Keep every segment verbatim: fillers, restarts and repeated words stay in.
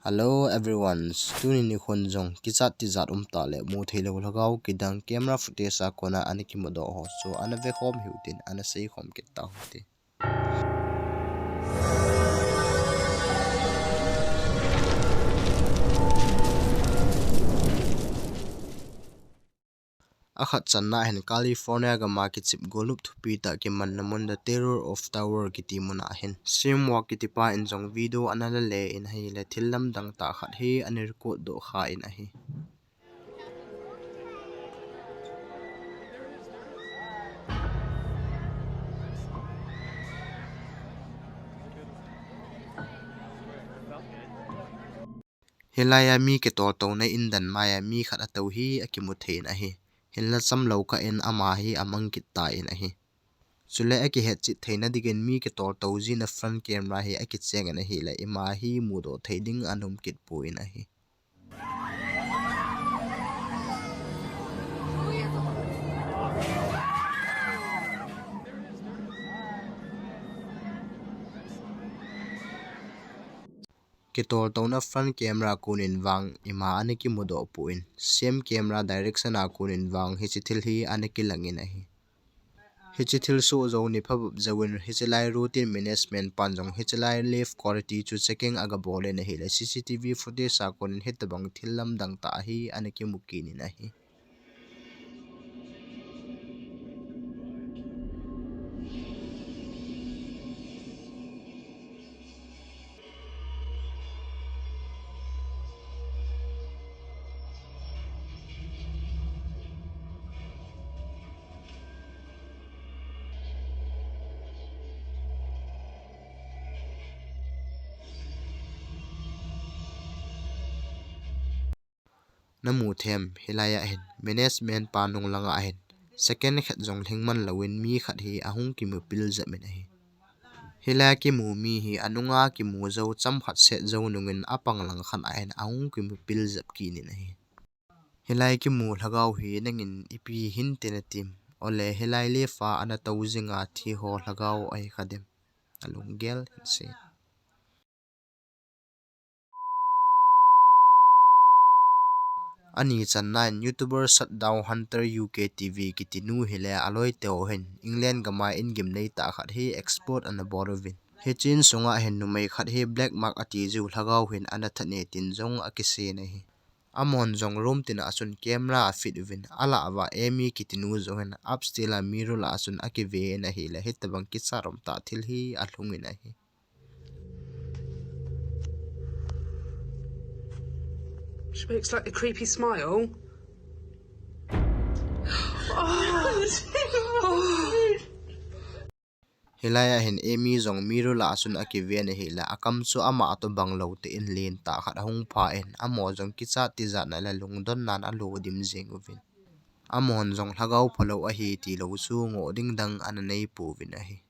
Hello everyone, tuni nikhon jong kichat tijat um tah le mu thei lou lhagao kidang camera footage a kona ana kimudoh ho chu ana vekhom hiu tin ana seikhom kit tau hite. Akhat channa hin California gama kichep golnop thupi tah kimanna mun The Tower of Terror kiti muna hin Sam Wah kitipa in jong video ana la le in ahile thil lamdang tah khat hi ana record doh kha in ahi. Hilai a mi kitoltouna in dan mai a mi khat atou hi akimu thei in ahi. Hinla chamlou kah in ama hi amang kit tan ahi. Chule akihet chet theina dingin mi kitoltou jing a front camera hi akicheng in ahile ima hi mudoh thei ding ana um kit pon ahi. Kitoltouna front camera konin vang ima ana kimudoh pon, same camera direction a konin vang hiche thil hi ana kilang in ahi. Hiche thil soh jou ni phabep jouvin hiche lai routine management pan jong hiche lai live quality chu checking aga bol in ahile C C T V footage a konin hitabang thil lamdang tah hi ana kimu kit in ahi. Namu them, hilai a hin management pa nung langa hin second khat jong lhing man louvin mi khat hi ahung kimu pil jep in ahi. Hilai a kimu mi hi anunga kimu jou chomkhat set jou nungin apang lang khat a hin ahung kimu pil jep kit in ahi. Hilai kimu lhagao hi nangin ipi hinte natim? Ole hilai live a ana tou jing a thi ho lhagao ahi kha dem? Alunggel hih in se. Ani channa in YouTuber Shutdown Hunter U K T V kiti nu hile aloi teu hin England gama in gimnei tah khat hi explore ana bol uvin. Hiche in sunga hin numei khat hi Black Mark ati jiu lhagao hin ana that e tin jong akisei in ahi. Amahon jong room tin a chun camera afit uvin, alah uva Amy kiti nu jong hin upstairs a mirror a chun akive in ahile hitabang kichat um tah thil hi alhung in ahi. She makes, like, a creepy smile. Oh. Oh. Hilai a hin Amy jong mirror a chun akive in ahile akam chu ama toh bang lou tah in len tah khat ahung pha in amaho jong kichat tijat na le lungdon nan alo dim jing uvin. Amahon jong lhagao phalou ahi tilou chu ngoh ding dang ana nei pouvin ahi.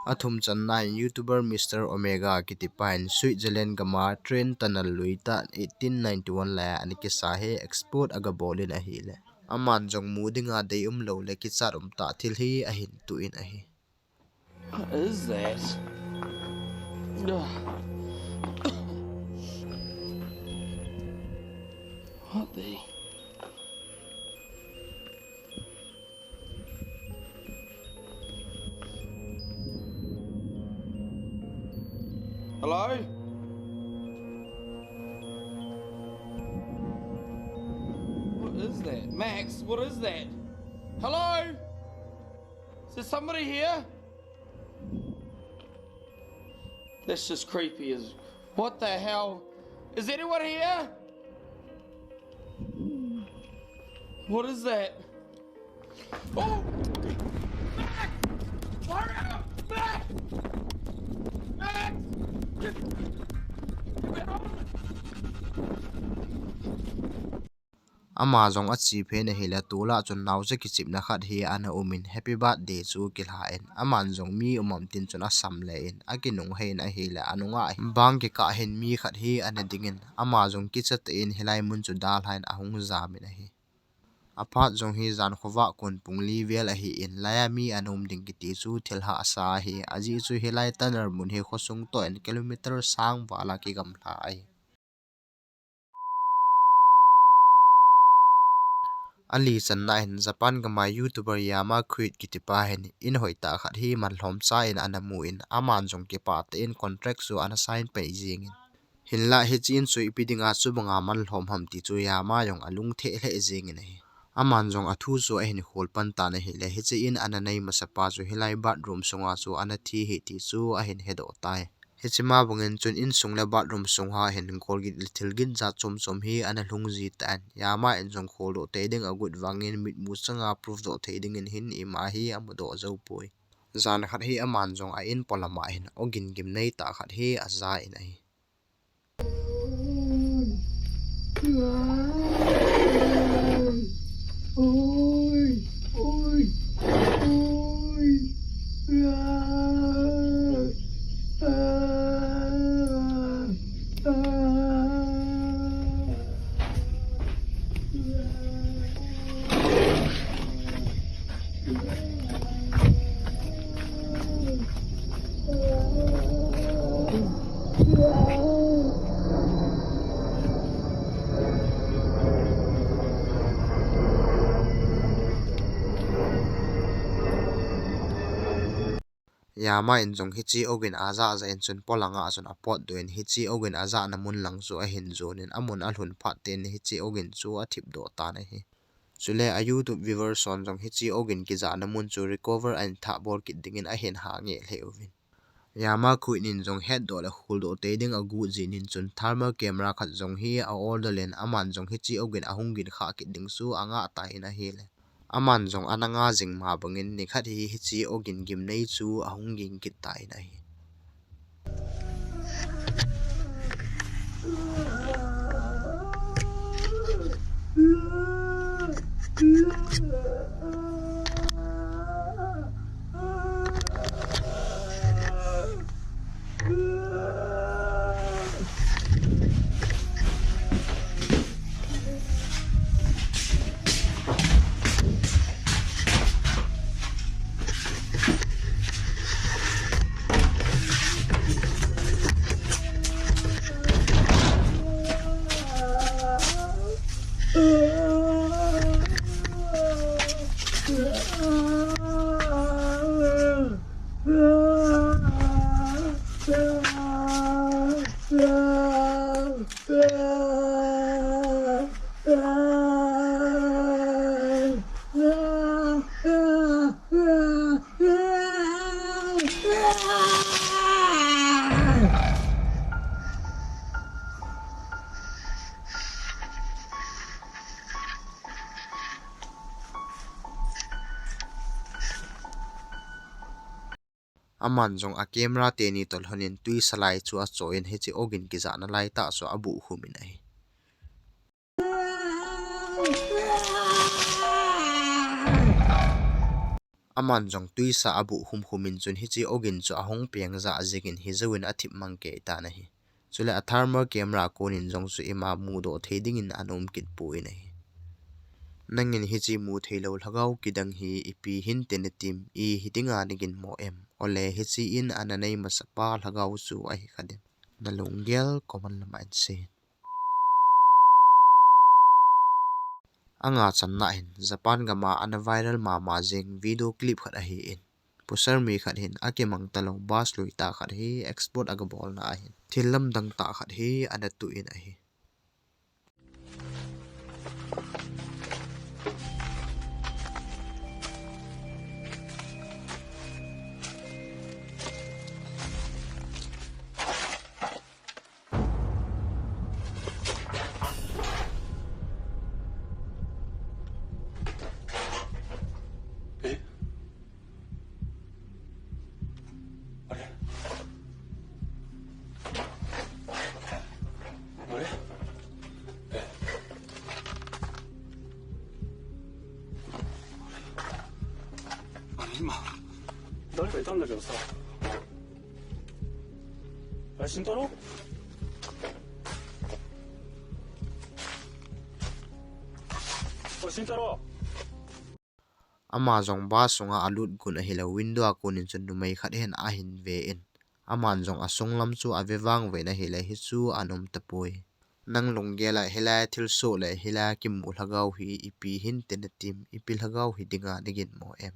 Athum channa in YouTuber Mister Omega kitipa in Switzerland gama train tunnel lui tah eighteen ninety-one lai a ana kisa hi explore aga bol in ahile aman jong mu dinga deium lou le kichat um tah thil hi ahin toh in ahi. What is that? Ugh. What the? Hello? What is that? Max, what is that? Hello? Is there somebody here? That's just creepy as, what the hell? Is anyone here? What is that? Oh! Max! Hurry up! Max! Max! Get, get me out of Ama jong ache phen ahile, tol'a chun naocha kichepna khat hi ana um in, happy birthday chu kilha in, aman jong mi um am tin chun asam le in, akinunghei in ahile, anunga hin bang kikah hin mi khat hi ana ding in, ama jong kicha tah in hilai mun chu dalha in ahung jam in ahi. Aphat jong hi jan khovah kon pung li vel ahin, laiya mi ana um ding kiti chu thil hahsa ahi. Ajeh chu hilai tunnel mun hi khosung toh in kilometer sang val a kigamla ahi. Ali channa hin Japan gam a YouTuber Yama Kuit kiti pa hin in hoitah khat hi manlhom cha in ana mu in, aman jong kipah tah in contract chu ana sign pai jing in. Hinlah hiche in chu ipi dinga chubang a manlhom ham ti chu Yama jong alung theh lheh jing in ahi. Aman jong athu chu ahin khol pan tan ahile, hiche in ana nei masa pa chu hilai bathroom sunga chu ana thi ahi ti chu ahin hedoh tai. Hiche ma bang in chun insung le bathroom sung a hin kolgin le thilgin jat chom chom hi ana lhung ji tan. Yama in jong kholdoh tei ding agot vang in mitmu chang a prove doh thei ding in hin ima hi amu doh jou poi. Jan khat hi aman jong a in polam a hin ogin gimnei tah khat hi aja in ahi. Yama in jong hiche ogin aja ja in chun polang a chun apot doh in hiche ogin ajahna mun lang chu ahin jon in amun alhun phat tah in hiche ogin chu athip doh tan ahi. Chule a YouTube viewers hon jong hiche ogin kijahna mun chu recover ahin thah bol kit ding in ahin ha ngeh lheh uvin. Yama Kuit in jong hetdoh le kholdoh tei ding agot jin in chun thermal camera khat jong hi a order in aman jong hiche ogin ahung gin khah kit ding chu angah tan ahile. Aman jong ana ngah jing ma bang in nikhat hi hiche ogin gimnei chu ahung ging kit tan ahi. Aman jong a camera teni toh lhon in tuisa lai chu acho in hiche ogin kijahna lai tah chu abuh khum in ahi. Aman jong tuisa abuh khum khum in chun hiche ogin chu ahung peng jah jing in hijou in athip mang kei tan ahi. Chule a thermal camera kon in jong chu ima mudoh thei ding in ana um kit poi ahi. Nangin hiche mu thei lou lhagao kidang hi ipi hinte natim, ihi dinga nagin mo em? Ole hiche in ana nei masa pa lhagao chu ahi kha dem? Nalunggel comment lam a hin sei in. Anga channa hin Japan gam a ana viral mama jing video clip khat ahin, pusher mi khat hin akimang talou bus lui tah khat hi explore aga bolna ahin thil lamdang tah khat hi ana tuh in ahi. Ama jong bus sunga alut gun ahile window a konin chun numei khat hin ahin ve in. Aman jong asung lam chu ave vang ve in ahile hichu ana um tapoi. Nang lunggel a hilai thilsoh le hilai kimu lhagao hi ipi hinte natim, ipi lhagao hi dinga nagin mo em?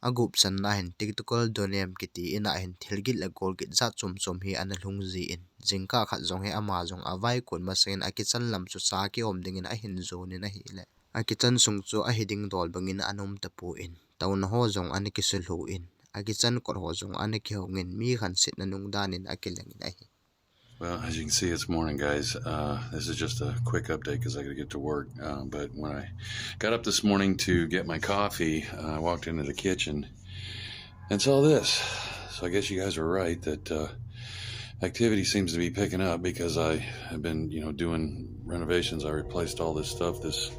Agup channa hin TikToker Donem kiti in ahin thilgin le golgin jat chom chom hi ana lhung jin, jingkah khat jong hi ama jong avaikon masangin akichan lam chu cha kiom dingin ahin jonin ahile, akichan sung chu ahi ding dol bangin ana um tapon, touna ho jong ana kisulhu in, akichan kot ho jong ana kihongin, mi khansetna nung danin akilengin ahi. Well, as you can see, it's morning, guys. Uh, this is just a quick update 'cause I gotta get to work. Uh, but when I got up this morning to get my coffee, uh, I walked into the kitchen and saw this. So I guess you guys were right that, uh, activity seems to be picking up because I have been, you know, doing renovations. I replaced all this stuff, this,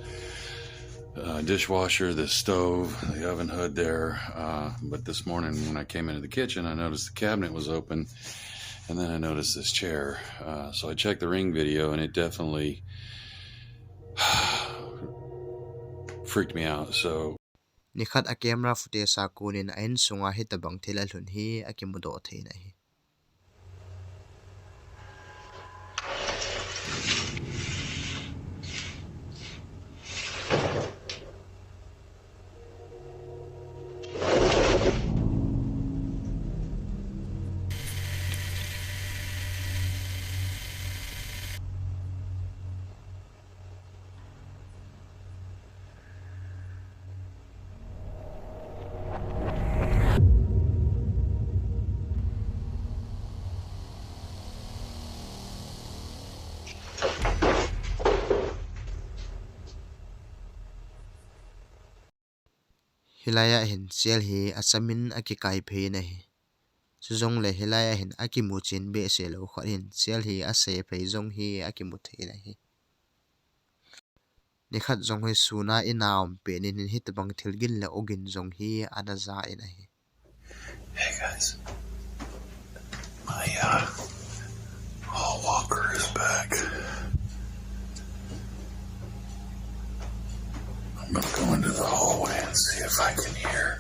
uh, dishwasher, this stove, the oven hood there. Uh, but this morning when I came into the kitchen, I noticed the cabinet was open. And then I noticed this chair. Uh, so I checked the Ring video, and it definitely freaked me out. So nikhat a camera footage a konin a insunga hitabang thil alhun hi akimudoh thei in ahi. Hilai a hin cell hi achamin akikai phei in ahi. Chujongle hilai a hin akimu chen behseh lou khat hin cell hi ase phei jong hi akimu thei in ahi. Nikhat jong hi suna in a um pen in hin hitabang thilgin le ogin jong hi ana ja in ahi. Hey guys, my uh, hall walker is back. I'm gonna go into the hallway and see if I can hear.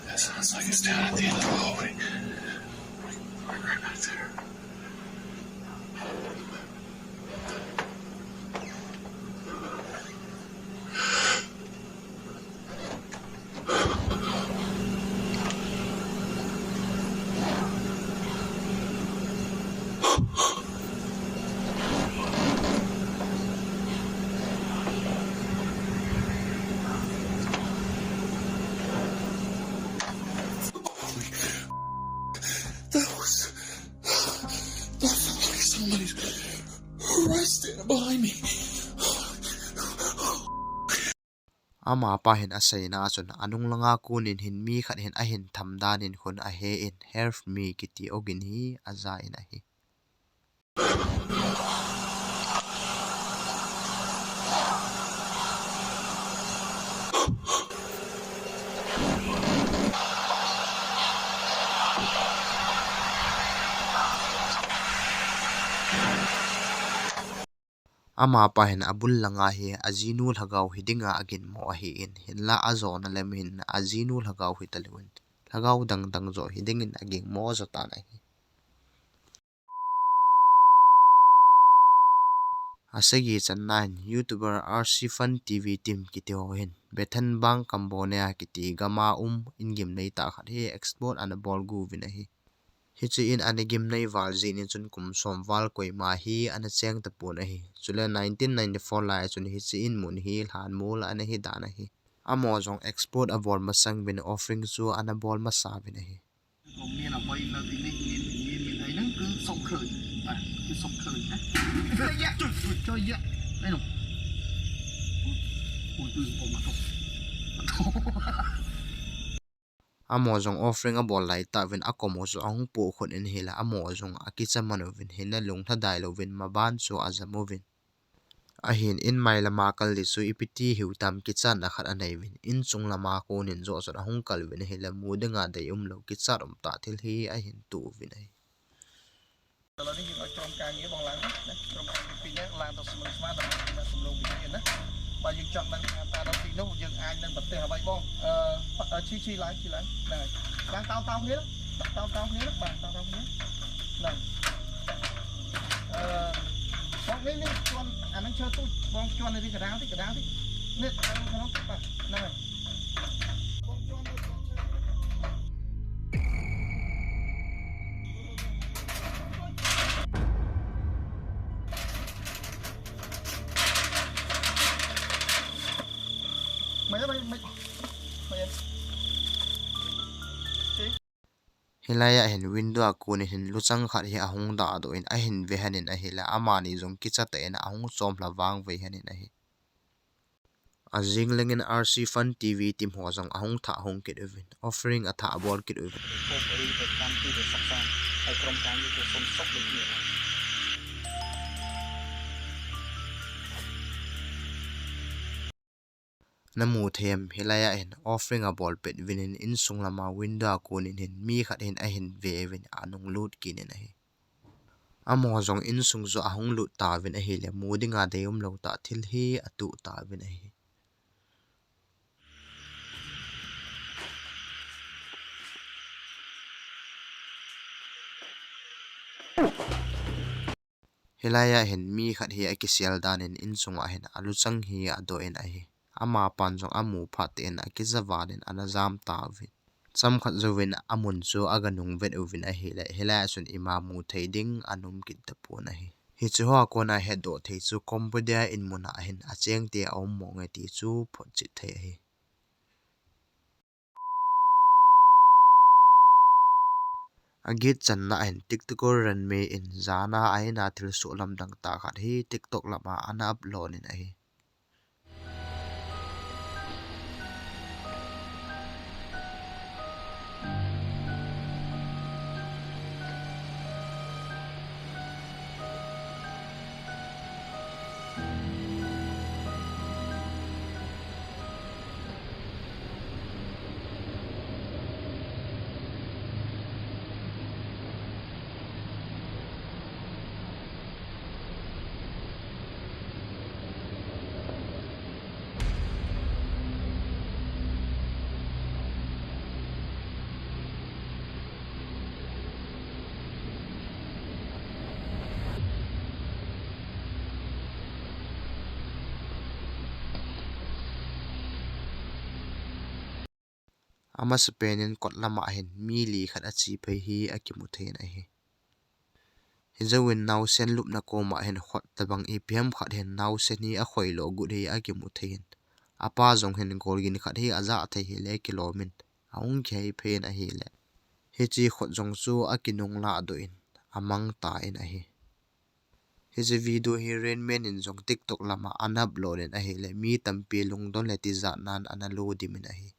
That sounds like it's down at the end of the hallway. Right, right back there. That was, that was like somebody right there behind me. Amapa hin aseina a chun anung langa konin hin mi khat hin ahin tham danin khun ahe in, "Help me," kiti ogin hi aja in ahi. Amapa hin abul langa hi ajinu lhagao hi dinga aginmo ahin, hinla ajona lem hin ajinu lhagao hi talouvin, lhagao dang dang jo hi dingin aginmo jo tan ahi. Asagi channa hin YouTuber R C Fun T V Team kiti ho hin Bethan Bang Cambodia kiti gama um in gimnei tah khat hi explore ana bol uvin ahi. Hiche in ana gimnei val jeh in chun kum som val koima hi ana cheng tapon ahi. Chule nineteen ninety-four lai a chun hiche in mun hi lhanmol ana hi dan ahi. Amaho jong explore abol masang uvin offering chu ana bol masa uvin ahi. Amaho jong offering abol lai tauvin, akom ho chu ahung poh khut in ahile, amaho jong akicha man uvin, hinla lunglhadai louvin maban chu ajam uvin. Ahin in mai lama kal ding chu ipi ti hiu tam kichatna khat anei uvin, in chung lama konin joh chun ahung kal uvin ahile, mu dinga deium lou kichat umtah thil hi ahin toh uvin ahi.ឥឡូវនេះយើងឲ្យក្រុមការងារបងឡើងណា ក្រុមការងារពីរនាក់ឡើងទៅស្មើស្មើដើម្បីសម្រួលវិធានណា បើយើងចង់ដឹងថាតើដល់ទីនោះយើងអាចនឹងប្រទេសអ្វីបង អឺឈីឈីឡើងឈីឡើងហ្នឹងហើយឡើងតោតោគ្នាដាក់តោតោគ្នាបាទតោតោគ្នាហ្នឹងអឺបងនេះនេះជន់អានឹងឈើទូចបងជន់នេះកណ្ដាលតិចកណ្ដាលតិចនេះខាងក្នុងបាទហ្នឹងហើយបងជន់ Hilai a hin window a kon in hin luchang khat hi ahung dahdoh in ahin ve hen in ahile, amani jong kicha tah in ahung chom lha vang ve hen in ahi. Ajing lengin R C Fun T V team ho jong ahung thah hung kit uvin, offering athah bol kit uvin. Namu thei em, hilai a hin offering abol pet uvin in insung lama window a kon in hin mi khat hin ahin ve uvin anung lut kit in ahi. Amaho jong insung chu ahung lut tauvin ahile, mu dinga deium lou tah thil hi atoh tauvin ahi. Hilai a hin mi khat hi akisel dan in insung a hin aluchang hi adoh in ahi. Amapan jong amu phat in akicha val in ana jam tauvin. Chomkhat jouvin amun chu aga nung vet uvin ahile, hilai a chun ima mu thei ding aum kit tapon ahi. Hiche hoa kona hetdoh thei chu Cambodia in mun a hin acheng te aum mong e ti chu photchet thei ahi. Agit channa hin TikToker Ranmei in jana a in a thilsoh lamdang tah khat hi TikTok lama ana upload in ahi. Amasapen in kot lama hin mi li khat ache phei hi akimu thei in ahi. Hijouvin naosen lupna koma hin khut tabang ipi ham khat hin naosen hi akhoi lo got hi akimu thei in. Apa jong hin golgin khat hi ajah thei hile kilom in ahung kihei phei in ahile. Hiche khut jong chu akinung lahdoh in amang tan ahi. Hiche video hi Rain Man in jong TikTok lama ana upload in ahile, mi tampi lungdon le tijat nan ana lo dim in ahi.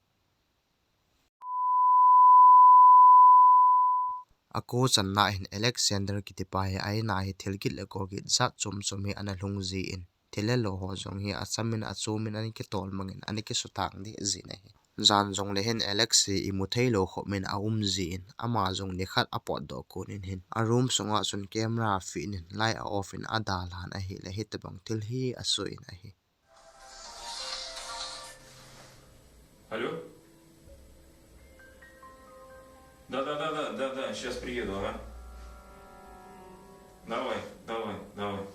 Ako channa hin Alexander kitipa hi a in a hi thil gin le gol gin jat chom chom hi ana lhung jin, thil le lo ho jong hi acham in achom in ana kitol mang in ana kisuthang deh jin ahi. Jan jong le hin Alex hi imu thei lou khop in aum jin, ama jong nikhat apotdoh kon in hin a room sunga chun camera a fit in light a off in adalhan ahile, hitabang thil hi asoh in ahi. Алло? Да, да, да, да, да, да, сейчас приеду, ага. Давай, давай, давай.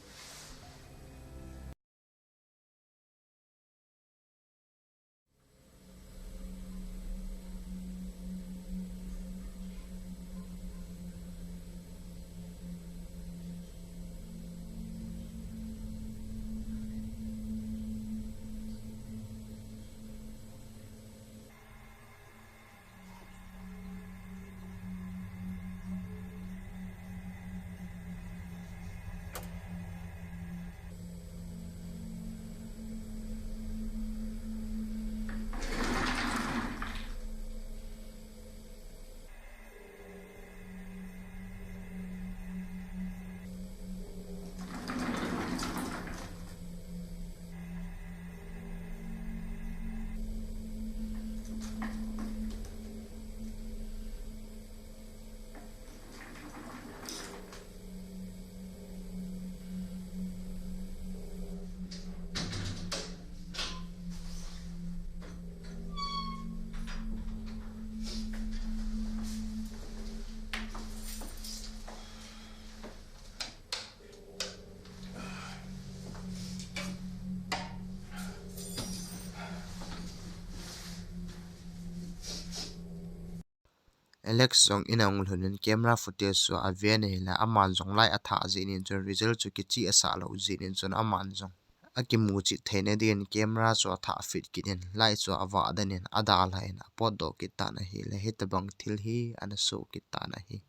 Alex jong in ahung lhun in camera footage chu aven ahile, aman jong light athah jeh in chun result chu kicheh asah lou jeh in chun aman jong akimuchih theina din camera chu athah fit kit in light chu avah den in adalhan apotdoh kit tan ahile, hitabang thil hi ana soh kit tan ahi.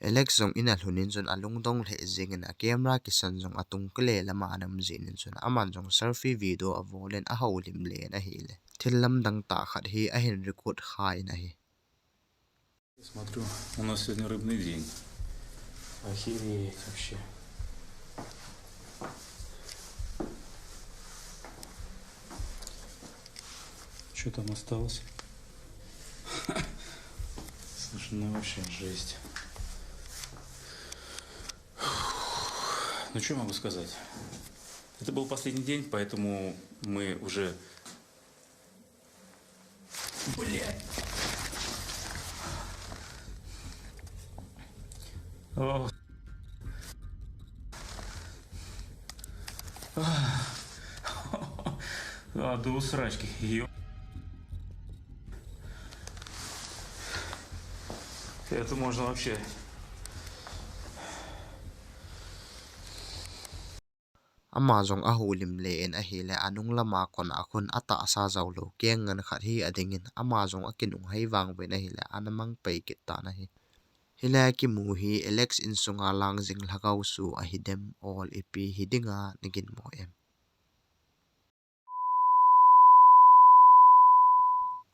Alex jong in alhun in chun alungdong lheh jeng in a camera kisan jong atung kile lama ana um jeh in chun aman jong selfie video avol in ahoulim le in ahile. Thil lamdang tah khat hi ahin record kha in ahi. Смотрю, у нас сегодня рыбный день. Охереть вообще. Что там осталось? Слушай, ну вообще жесть. Ну, что могу сказать? Это был последний день, поэтому мы уже... Блядь. О. А, до усрачки. Ё-, это можно вообще. Ama jong ahoulim le in ahile, anung lama kon a khun atahsa jaolou keng ngen khat hi ading in, ama jong akinung hei vang uvin ahile, ana mang pai kit tan ahi. Hilai a kimu hi Alex insunga lang jing lhagao chu ahi dem, ol ipi hi dinga nagin mo em?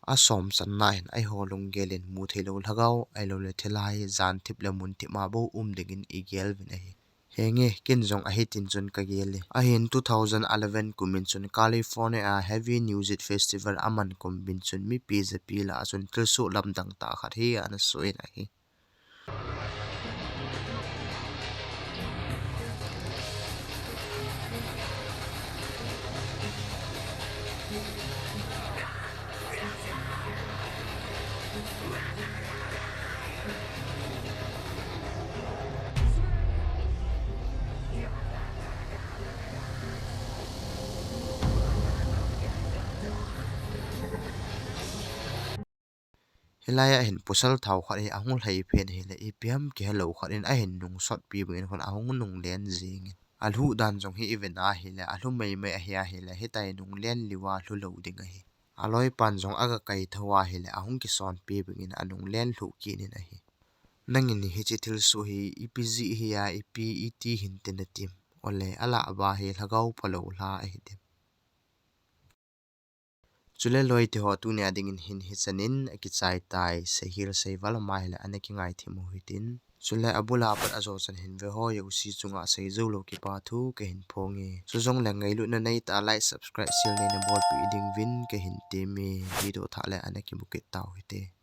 Asom channa hin eiho lunggel in mu theilou lhagao, ahilou le thilha hi jan thip le mun thip ma bou um ding in igel uvin ahi. Henge, ken jong ahi tin chun kagel e. Ahin two thousand eleven kum in chun California a Heavy Music Festival aman kum in chun mipi japi lah a chun thilsoh lamdang tah khat hi ana soh in ahi. Hilai a hin pasal thao khat hi ahung lhai phen ahile, ipi ham kihelou khat in ahin nungsot pi bang in khun ahung nunglen jing in. Alhuh dan jong hi iven ahile, alhu maimai ahi ahile, hitia nunglen liu a lhu lou ding ahi. Aloipan jong aga kai tho ahile, ahung kisonpi bang in anunglen lhuh kit in ahi. Nangin hiche thilsoh hi ipi jeh hi a, ipi iti hinte natim? Ole, alah a ba hi lhagao phalou lha ahi dem? Chule loi te ho, tunia dingin hin hichan in akichai tai, seihil seival ama hile ana kingai thim u hitin. Chule abula pat ajo chan hin ve ho jouse chunga seijou lou kipa thu kahin phong e. Chujongle ngailutna neitah a like, subscribe, share neina bolpeh ding uvin kahin tem e. Video thah le ana kimu kit tau hite.